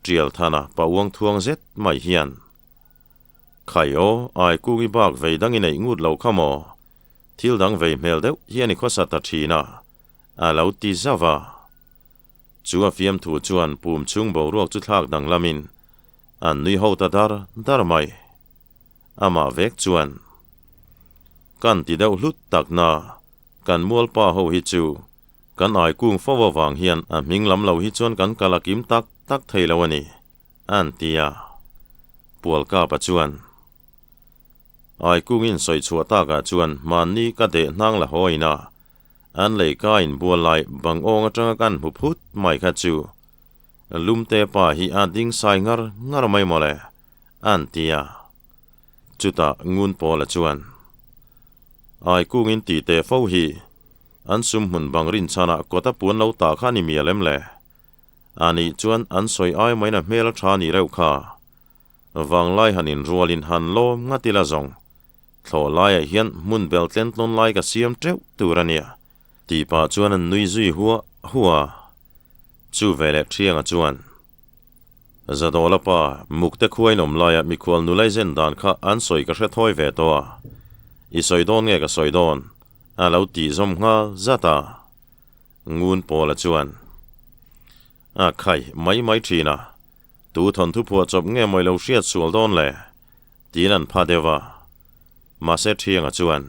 Tialthana pa uang thuang zet mai hian, Khai aw, ai kungi bak vei dang i neih ngut lo kha maw? Thil dang vei hmel deuh hian i khawsa ta thin a, a lo ti zauh a. Chu a fiamthu chuan pum chhung boruak chu thlak danglamin An nui ho ta dar dar mai. Amah vek chuan, Kan ti deuh hlut tak na, kan mualpa ho hi chu kan ai kung fo avang hian a hming lam lo hi chuan kan kal a kim tak tak thei lo a ni, an ti a. Pualkapa chuan, Ai kungin sawi chhuah takah chuan hmanni ka deh hnang la haw in a, an leika inbual lai bang awng atanga kan hmu phut mai kha chu Lumte pa hi a ding sai ngar ngar mai mawle, an ti a. Chutah Ngun Pawla chuan, Ai kungin ti teh fo hi, an sum hmun bang rinchhanah kawta puan lo tah kha a ni mial em le? Anih chuan an sawi ai maina hmel a tha ni reuh kha. Vanglai han inrualin han lawm ngat ila zawng. Thlawh laiah hian hmun bel tlen tlawn lai ka siam teuh tur a nia. Tih pah chuan an nui zui huah huah a. Chu veleh Thianga chuan, Zadawla pa, mukte khuain awm laia mikhual nulai zen dan kha an sawi ka hre thawi ve tawh a. I sawi dawn nge ka sawi dawn? a lo tih zawm nghal zat a. Ngun Pawla chuan, A khai mai mai thin a, tu thawnthu phuah chawp nge mawi lo hriat sual dawn le? tiin an pha deuh a. Mahse Thianga chuan,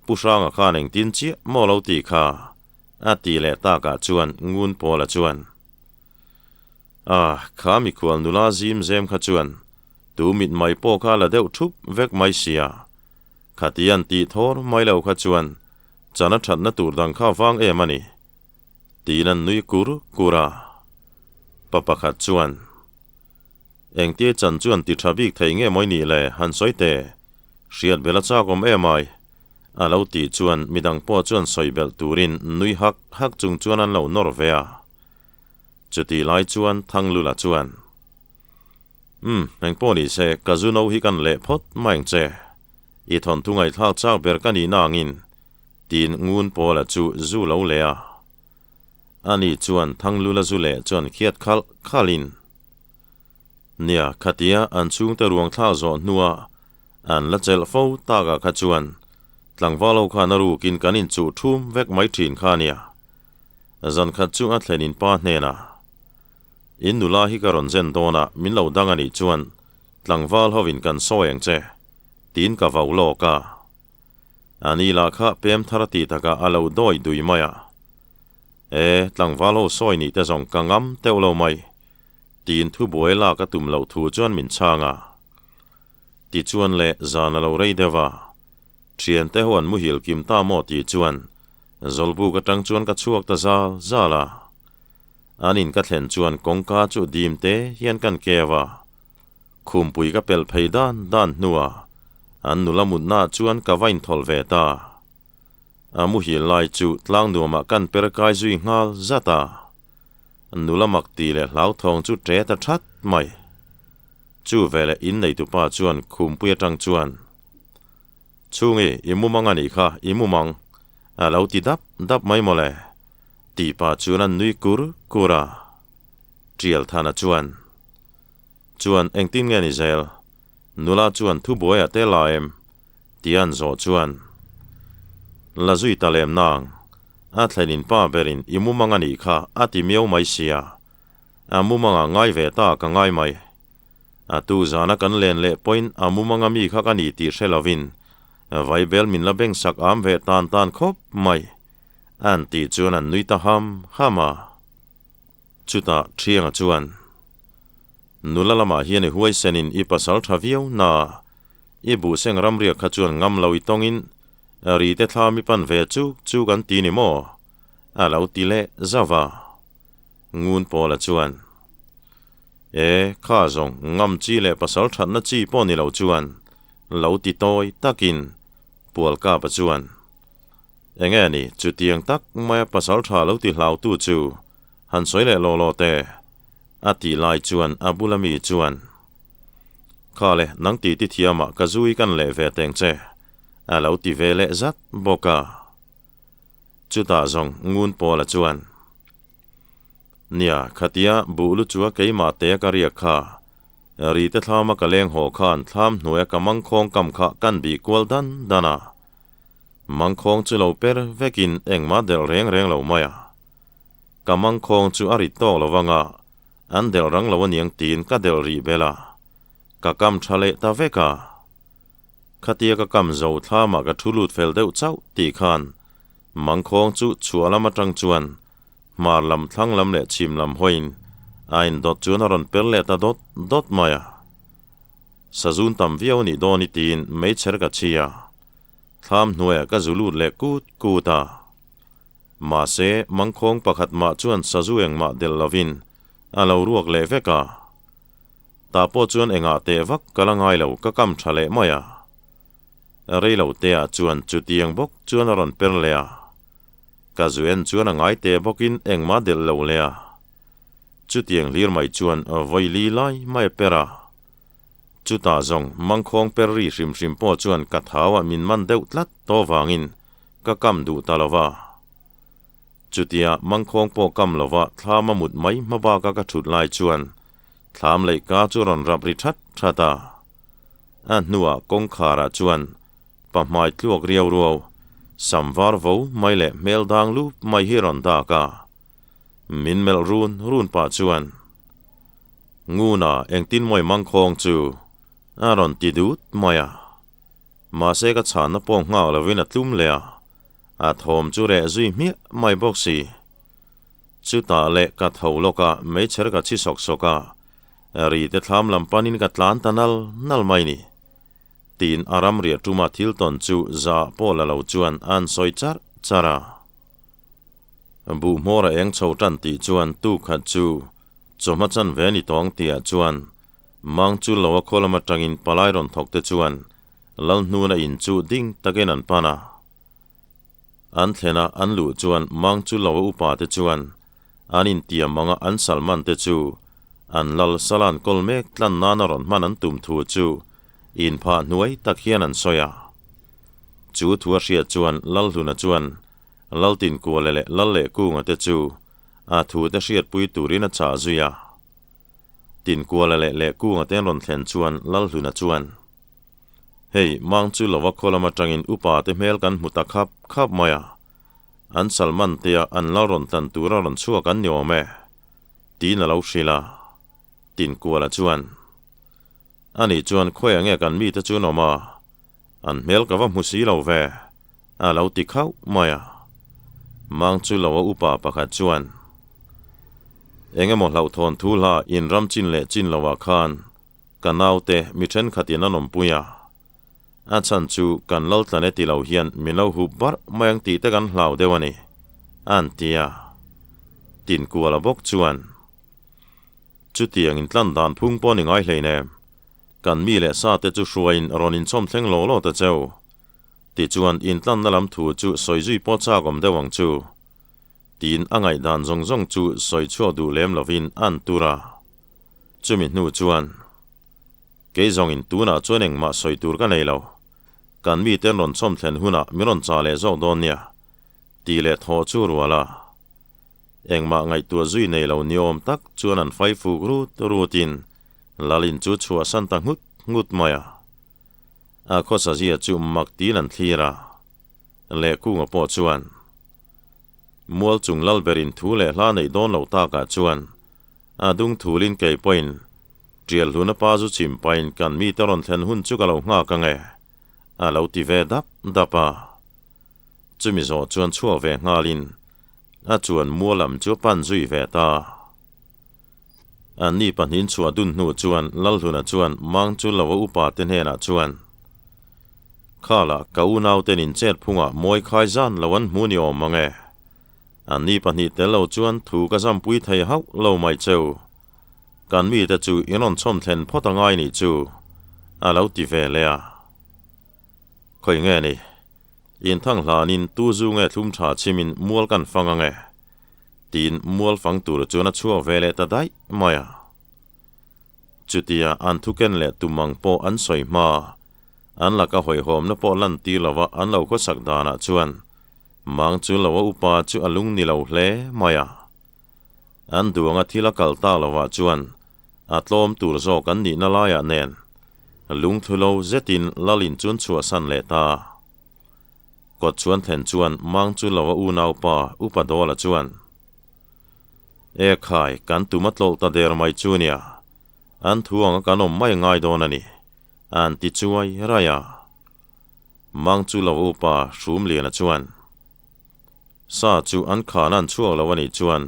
Pu Hranga khan engtin chiah maw lo tih kha? a ti leh takah chuan Ngun Pawla chuan, Ah, kha mikhual nula zim zem kha chuan tu mit mai pawh kha la deuh thup vek mai sia. Khati an tih thawr mai lo kha chuan chana thatna tur dang kha vang em a ni, tiin an nui kur kur a. Pa pakhat chuan, Engtia chan chuan ti tha bik thei nge mawi nih le han sawi teh? Hriat belh a chak awm em ai? A lo tih chuan midang pawh chuan sawi belh turin nui hak hak chung chuan an lo nawr ve a. Chutih lai chuan Thanglula chuan, Umm, engpawh ni se, ka zu no hi kan leh phawt mai ang che. I thawnthu ngaihthlak chak ber ka nihna angin, tiin Ngun Pawla chu zu lo leh a. Ani chuan Thanglula zu leh chuan khiat khalh khalhin, Nia, khatia an chhungte ruang thlak zawh hnua an la chelh fo takah kha chuan tlangval ho khan a rukin kan inchuh thum vek mai thin kha nia. Zan khat chu a thlen in pa hnenah, In nula hi ka rawn zen dawn a, min lo dang a nih chuan tlangval hovin kan sawi ang che, tiin ka vau lawk a. Ani lah kha pem thar a tih takah a lo dawi dui mai a. E, tlangval ho sawi nih te zawng ka ngam teuh lo mai. Tiin thubuai lak a tum loh thu chuan min chhang a. Tichuan le zan a lo rei deuh a, thiante ho an muhil kim ta maw tih chuan Zawlbuk atang chuan ka chhuak ta zal zal a. An in ka thlen chuan kawngka chu dim te hian kan keu a. Khumpui ka pelh phei dan dan hnuah an nula mutnaah chuan ka va inthawlh ve ta. A muhil lai chu tlang nuamah kan per kai zui nghal zat a. Nula mak ti leh hlauthawng chu ṭe ta ṭhat mai. Chu veleh inneitupa chuan khumpui aṭang chuan, Chhungi, i mumang a nih kha, i mumang, a lo ti dap dap mai mawle, tih pah chuan a nui kur kur a. Ṭialthana chuan, Chuan engtin nge ni zel? Nula chuan thubuaiah te la em? Ti an zawh chuan, La zui ta lem nang. A thlenin pa berin i mumang a nih kha a ti miau mai sia. A mumanga ngai ve ta ka ngai mai. A tu zana kan len leh pawhin a mumanga mi kha ka ni tih hre lovin Vaibel min la beng sak am ve tan tan khawp mai. An tih chuan an nui ta ham ham a. Chutah Thianga chuan, Nula lamah hian i huaisenin i pasal tha viau na, i buhseng ramriak kha chuan ngam lo i tawngin ri te thla mi pan ve chuk chuk an ti ni maw? A lo ti leh zauh a. Ngun Pawla chuan, E, kha zawng ngam chi leh pasal thatna chi pawh ni lo chuan lo ti tawi takin Pualkapa chuan, Enge ni, chutiang tak maia pasal tha lo ti hlautu chu han sawi leh law law teh, a tih lai chuan a bula mi chuan, Kha le, nang ti ti thiamah ka zui kan leh ve teng che, a lo ti ve leh zat bawk a. Chutah zawng Ngun Pawla chuan, Nia, khatia buh lu chua keimah te ka riak kha, ri te thlama ka leng haw khan thlam hnuaia ka mangkhawng kam kha kan bih kual dan dan a. Mangkhawng chu lo per vekin engmah delh reng reng lo mai a. Ka mangkhawng chu a rit tawk lo vang a, an delh rang lo aniang tiin ka delh rih bel a. Ka kam tha leh ta vek a. Khatia ka kam zo thlamah ka thu lut fel deuh chauh tih khan mangkhawng chu chhuah lam atang chuan hmar lam thlang lam leh chhim lam hawiin a indawt chuan a rawn per leh ta dawt dawt mai a. Sazun tam viau a nih dawn i tiin meichher ka chhi a. Thlam hnuaiah ka zu lut leh kut kut a. Mahse, mangkhawng pakhat mah chuan sazu engmah delh lovin a lo ruak leh vek a. Tah pawh chuan engah teh vak ka la ngai lo, ka kam tha leh mai a. Rei lo teah chuan chutiang bawk chuan a rawn per leh a. Ka zu en chuan a ngai teh bawkin engmah delh lo leh a. Chutiang hlir mai chuan vawi li lai mai a per a. Chutah zawng mangkhawng per ri hrim hrim pawh chuan ka thau ah min man deuh tlat tawh vangin ka kam duh ta lo va. Chutia mangkhawng pawh kam lo va thlam a mut mai hma baka ka thut lai chuan thlam leh ka chu rawn rap ri that that a. A hnuah kawngkhar ah chuan pa hmai tluak riau ruau, sam var vo mai leh hmel dang lup mai hi rawn dak a. Min melh run run pah chuan. Nguna engtin mawi mangkhawng chu a rawn ti dut mai a. Mahse ka chhanna pawh nghak lovin a tlum leh a, a thawm chu reh zui hmiah mai bawk si. Chutah leh ka tho lawk a, meichher ka chhi sawk sawk a, ri te thlam lam panin ka tlan ta nal nal mai ni. Tiin a ramriah tuma thil tawn chu za pawh la lo chuan an sawi charh charh a. Buh hmawr a eng chho tan tih chuan tu khat chu chawhma chan ve ni tawng tihah chuan mang chu lo a khaw lam atangin palai rawn thawk te chuan lal hnuna in chu ding takin an pan a. An thlen a an luh chuan mang chu lo a upa te chuan an intiam anga an salman te chu an lal salan kawl mek tlan nana rawn hman an tum thu chu inphah hnuai tak hian an sawi a. Chu thu a hriat chuan Lalhluna chuan Laltinkuala leh Lallehkunga te chu a thu te hriatpui turin a chah zui a. Tinkuala leh Lehkunga te an rawn thlen chuan Lalhluna chuan, Hei, mang chu lova khaw lam atangin upa te hmel kan hmu ta khap khap mai a, an Salman tea an lal rawn tlan tura rawn chhuak an ni awm e, tiin a lo hrilh a. Tinkuala chuan, Ani chuan khawiah nge kan mite chu an awm a? An hmel ka va hmu si lo ve, a lo ti khauh mai a. Mang chu lo a upa pakhat chuan, Eng emaw hlauhthawn thu hla in ram chin leh chin loah khan ka naute mi thenkhatin an awmpui a. A chhan chu kan lal tlan e ti lo hian min lo hup barh mai ang tih te kan hlau deuh a ni, an ti a. Tinkuala bawk chuan, Chutiang intlan dan phung pawh ni ngai hleinem. Kan mi leh sa te chu hruaiin rawn inchawm thleng law law ta cheu. Tichuan intlanna lam thu chu sawi zui pawh chak awm deuh ang chu. Tiin a ngaihdan zawng zawng chu sawi chhuak duh lem lovin an tur a. Chumi hnu chuan, Kei zawngin tunah chuan engmah sawi tur ka nei lo. Kan mite an rawn chawm thlen hunah min rawn chah leh zawk dawn nia, tih leh thaw chu rual a. Engmah ngaihtuah zui nei lo ni awm tak chuan an fai fuk rut rutin Lalin chu chhuahsan ta nghut nghut mai a. A khawsa zia chu mak tiin an thlir a. Lehkunga pawh chuan. Mual chung lal berin thu leh hla neih dawn loh takah chuan a dung thulin kei pawhin Tial hluna pa zu chim pahin kan mite rawn thlen hun chu ka lo nghak ang e, a lo ti ve dap dap a. Chumi zawh chuan chhuak ve nghalin a chuan mual lam chu a pan zui ve ta. An ni pahnihin chhuah dun hnu chuan Lalhluna chuan mang chu lo a upa te hnenah chuan, Khalah ka unauten in chet phungah mawi khai zan lo an hmu ni awm mang e. An ni pahnih tel lo chuan thu ka zampui thei hauh lo mai cheu. Kan mite chu in rawn chhawm thlen phawt a ngai nih chu, a lo ti ve leh a. Khawi nge ni? In thang hlanin tu zu nge thlum tha chhimin mual kan fang ang e? Tiin mual fang tur chuan a chhuak ve leh ta daih mai a. Chutia an thuken leh tum ang pawh an sawi hma, an laka hawihhawmna pawh lan tir lova an lo khawsak danah chuan mang chu lo a upa chu a lung ni lo hle mai a. An duanga thil a kal tak lovah chuan a tlawm tur zawk an nihna laiah nen lungthlu lo zetin Lalin chuan chhuahsan leh ta. Kawt chuan thlen chuan mang chu lo a unaupa Upa Dawla chuan, E khai, kan tum a tlawlh ta der mai chu nia, an thu anga kan awm mai ngai dawn a ni, an ti chuai raih a. Mang chu lo a upa Hrumliana chuan, Sa chu an khan an chhuak lo a nih chuan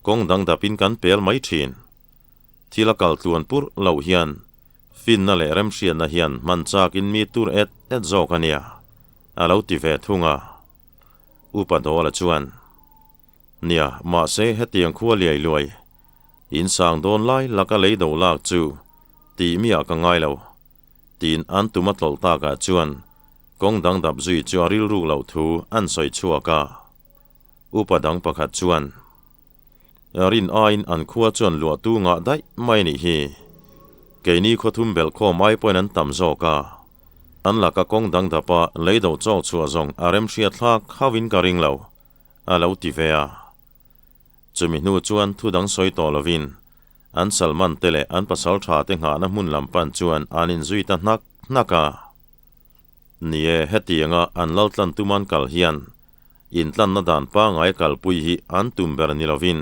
kawng dang dapin kan pel mai thin. Thil a kal tluan purh loh hian Finna leh remhriatna hian hman chakin mi tur et et zawk a nia, a lo ti ve thung a. Upa Dawla chuan, Nia, mahse hetiang khua liai luai, in sang dawn lai laka lei do lak chu tih miah ka ngai lo, tiin an tum a tlawlh takah chuan kawng dang dap zui chu a rilruk loh thu an sawi chhuak a. Upa dang pakhat chuan, Rin aiin an khua chuan luahtu ngah daih mai nih hi. Keini khawthum belh khawm ai pawhin an tam zawk a. An laka kawng dang dapa lei do chawk chhuah zawng a remhriat thlak hauhin ka ring lo, a lo ti ve a. Chumi hnu chuan thu dang sawi tawh lovin an Salman te leh an pasal tha te nghahna hmun lam pan chuan an inzui ta hnak hnak a. Ni e, hetianga an laltlan tuman kal hian Intlanna dan pangngai kalpui hi an tum ber ni lovin,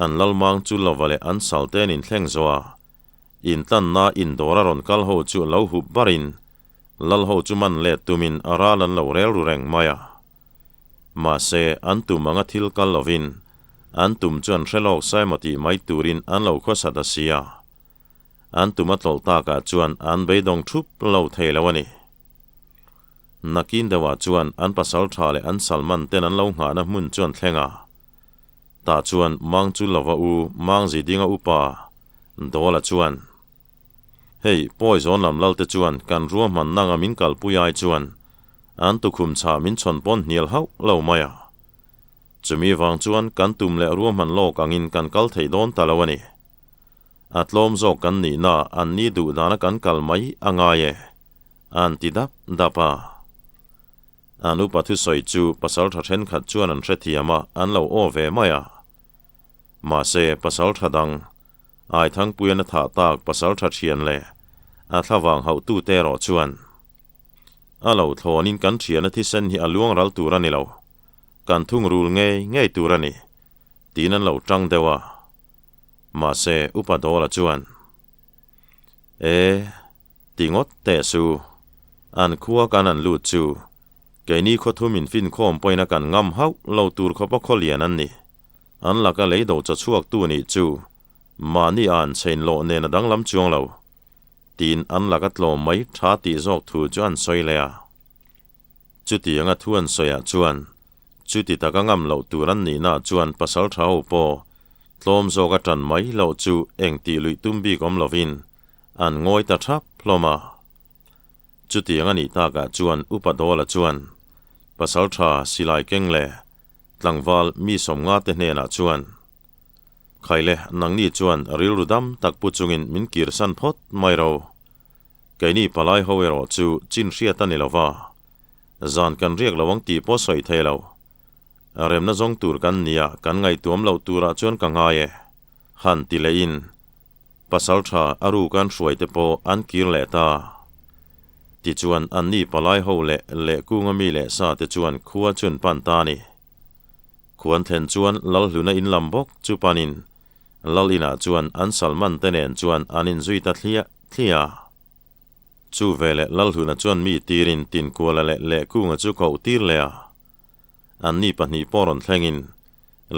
an lalmang chu lova leh an salte an inthleng zo a. Intlanna indawr a rawn kal ho chu lo hup barin, lal ho chu man let tumin a ral an lo rel ru reng mai a. Mahse, an tum anga thil kal lovin, an tum chu an hre lawk sai maw tih mai turin an lo khawsa ta si a. An tum a tlawlh takah chuan an beidawng thup lo thei lo a ni. Nakin deuhah chuan an pasal tha leh an salman ten an lo nghahna hmun chu an thleng a. Tah chuan Mang chu lova u Mang Zidinga upa Dawla chuan, Hei, pawi zawn lam lalte chuan kan ruahman nanga min kalpui ai chuan an tukhum chhah min chhawn pawn hnial hauh lo mai a. Chumi vang chuan kan tum leh ruahman lawk angin kan kal thei dawn ta lo a ni. A tlawm zawk kan nihna an ni duh dana kan kal mai a ngai e. An ti dap dap a. An upa thusawi chu pasal tha thenkhat chuan an hrethiam a, an lo aw ve mai a. Mahse, pasal tha dang, Aithangpuian a thah tak pasal tha thian leh a thlavang hauhtute erawh chuan, A lo thlawnin kan thiana thisen hi a luang ral tur a ni lo, kan thungrul ngei ngei tur a ni, tiin an lo tang deuh a. Mahse, upa Dawla chuan, E! Ti ngawt teh su. An khua kan an lut chu. Keini khawthum in finkhawm pawhin a kan ngam hauh lo tur khawpa khaw lian an ni. An laka lei do chaw chhuak tu nih chu mahni a an chhein lawh nen a danglam chuang lo. Tiin an laka tlawm mai tha tih zawk thu chu an sawi leh a. Chutianga thu an sawiah chuan chuti taka ngam loh tur an nihna chuan pasal tha ho pawh tlawm zawk a tan mai loh chu eng tih luih tum bik awm lovin An ngawi ta thap hlawm a. Chutiang a nih takah chuan Upa Dawla chuan pasal tha silai keng leh tlangval mi sawmnga te hnenah chuan, Khaile, nangni chuan rilru dam tak pu chungin min kirsan phawt mai ro. Keini palai ho erawh chu chin hriat a ni lo va, zan kan riak lo ang tih pawh sawi thei lo. Remna zawng tur kan nia kan ngaihtuam loh turah chuan ka ngai e, han ti lehin Pasal tha a ruk an hruai te pawh an kir leh ta. Tichuan anni palai ho leh lehkunga mi leh sa te chuan khua chu an pan ta a ni. Khuan thlen chuan Lalhluna in lam bawk chu panin Lal inah chuan an salman te nen chuan an inzui ta thliah thliah a. Chu veleh Lalhluna chuan mi tirin Tinkuala leh Lehkunga chu koh tir leh a. Anni pahnih pawh rawn thlengin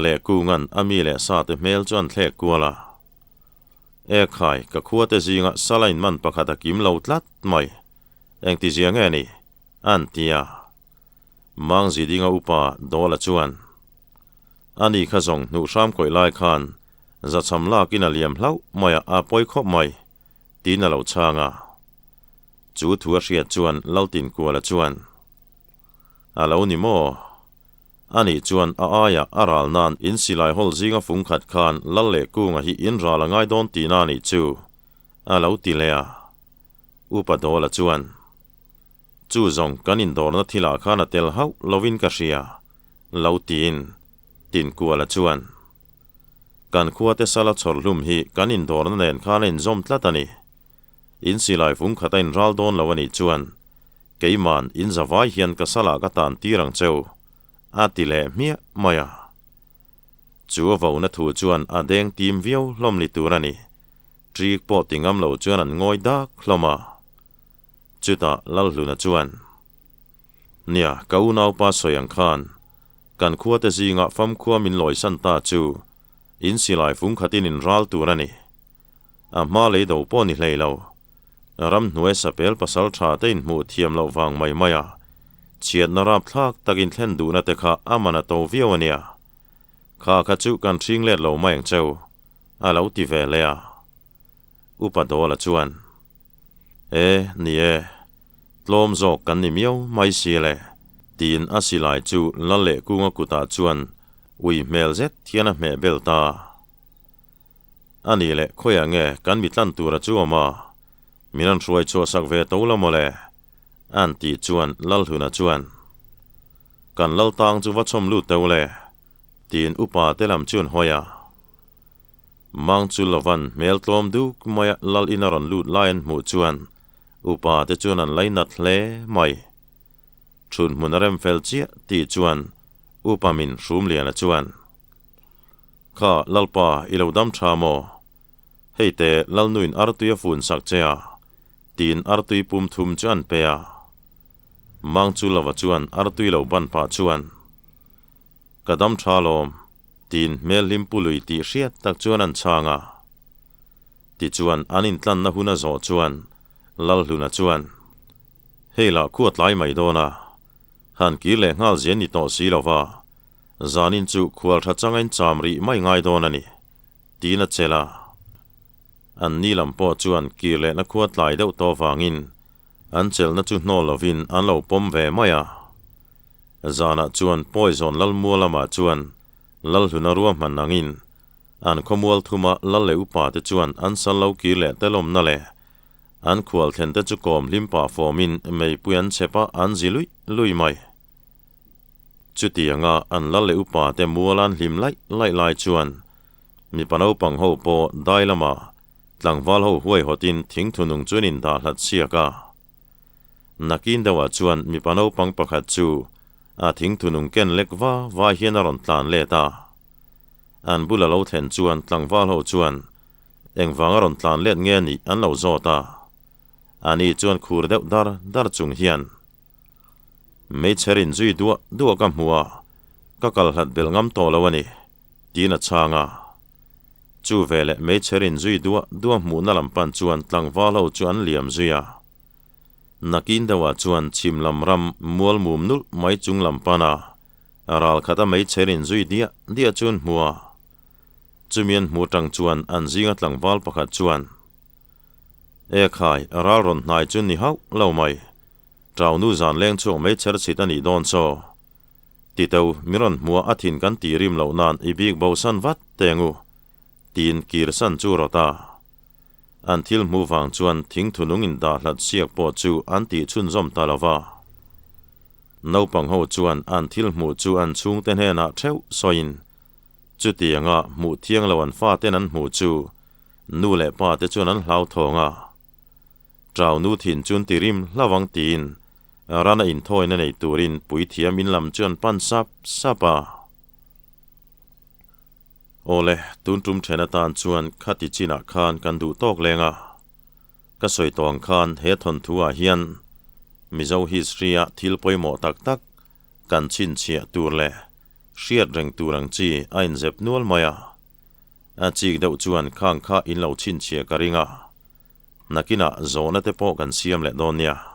Lehkunga'n a mi leh sa te hmel chu an thlek kual a. E khai, ka khua te zinga sala inman pakhat a kim lo tlat mai. Engtizia nge ni? An ti a. Mangzi dinga upa Dawla chuan, Ani kha zawng hnuh hram kawih lai khan zachham lakin a liam hlauh mai a, a pawi khawp mai, tiin a lo chhang a. Chu thu a hriat chuan Laltinkuala chuan, A lo ni maw? Anih chuan a aiah a ral nan in silai hawl zinga fung khat khan Lal leh Kunga hi in ral a ngai dawn tihna a nih chu, a lo ti leh a. Upa Dawla chuan, Chu zawng kan indawrna thilah khan a tel hauh lovin ka hria, lo tiin Tinkuala chuan, Kan khuate sala chhawr hlum hi kan indawrna nen khan a inzawm tlat a ni. In silai fung khat a inral dawn lo a nih chuan keima'n in zavai hian ka salah ka tan tir ang cheu, a ti leh hmiah mai a. Chu a vona thu chuan a deng tim viau hlawm ni tur a ni. Ṭik pawh ti ngam lo chuan an ngawi dak hlawm a. Chutah Lalhluna chuan, Nia, ka unaupa sawi ang khan, kan khuate zingah famkhua min lawisan ta chu in silai fung khatin in ral tur a ni. A hma lei do pawh ni hlei lo. Ramhnuai sapel pasal tha te inhmuh thiam loh vang mai mai a, chhiatna rapthlak tak inthlen duhna te kha a man a to viau a nia. Kha kha chu kan hring let lo mai ang cheu, a lo ti ve leh a. Upa Dawla chuan, E, ni e, tlawm zawk kan ni miau mai si le, tiin a silai chu Lal leh Kunga kutah chuan ui hmel zet hian a hmeh bel ta. A nih leh khawiah nge kan mi tlan tura chu awm a? Min rawn hruai chhuah sak ve to la mawle? An tih chuan Lalhluna chuan, Kan lal tang chu va chhawm lut teuh le, tiin upa te lam chu an hawi a. Mang chu lovan hmel tlawm duk maia lal in a rawn lut lai an hmuh chuan upa te chuan an lainat hle mai. Chhun hmun a rem fel chiah tih chuan upa min Hrumliana chuan, Kha, Lalpa, i lo dam tha maw? Hei te, Lalnuin artui a fun sak che a, tiin artui pum thum chu an pe a. Mangchulova chuan artui lo ban pah chuan, Ka dam tha lawm, tiin hmel hlim pu lui tih hriat tak chuan an chhang a. Tichuan, an intlanna hun a zawh chuan Lalhluna chuan, Hei lah khu a tlai mai dawn a, han kir leh nghal zian ni tawh si lova, Zanin chu khual tha changa in cham rih mai ngai dawn a ni, tiin a chelh a. An ni lam pawh chuan kir lehna khua tlai deuh tawh vangin an chelhna chu hnawl lovin an lo pawm ve mai a. Zanah chuan Poison Lalmua lamah chuan Lalhluna ruahman angin an khawmual thuma Lal leh upa te chuan an sal lo kir leh telawmna leh an khual thlen te chu kawm hlim pah fawmin meipui an chep a an zi luih luih mai. Chutianga an lal leh upa te mual an hlim laih laih lai chuan mipa naupang ho pawh dai lamah tlangval ho huaihawtin thingthunung chuan indah hlat chhiak a. Nakin deuhah chuan mipa naupang pakhat chu a thingthunung ken lek va va hian a rawn tlan let a. An bula lo thlen chuan tlangval ho chuan engvanga rawn tlan let nge nih an lo zawt a. Ani chuan khur deuh dar dar chung hian. Hmeichhe rin zui duah duah ka hmu a, ka kal hlat belh ngam tawh lo a ni, tiin a chhang a. Chu veleh hmeichhe rin zui duah duah hmuhna lam pan chuan tlangval ho chu an liam zui a. Nakin deuhah chuan chhim lam ram mual mum nulh mai chung lam pan a, ral khata hmeichhe rin zui diah diah chu an hmu a. Chumi an hmuh atang chuan an zinga tlangval pakhat chuan, E khai, ral rawn hnai chu ni hauh lo mai. Ṭau nu zan leng chhuak mai chher chhit a nih dawn chaw. Titeu, mi rawn hmua a thin kan tih rim loh nan i bik bo san vat teng u, tiin kir san chu rawt a. An thil hmuh vang chuan thing thunung in dah hlat siak pawh chu an tih chhunzawm ta lo va. Naupang ho chuan an thil hmuh chu an chhungte hnenah theuh sawiin chutianga hmuh thiang lo an faten an hmuh chu nu leh pa te chuan an hlauthawng a. Ṭau nu thin chun ti rim hlauh ang tiin rana inthawina nei turin puithiam in lam chuan pan sap sap a. Awle, tun tum then atan chuan khati chinah khan kan duh tawk leng a. Ka sawi tawh ang khan he thawnthu ah hian Mizo history a thil pawimawh tak tak kan chhinchhiah tur leh hriat reng tur ang chi a inzep nual mai a. A chik deuh chuan khang kha in lo chhinchhiah ka ring a. Nakinah zawhna te pawh kan siam leh dawn nia.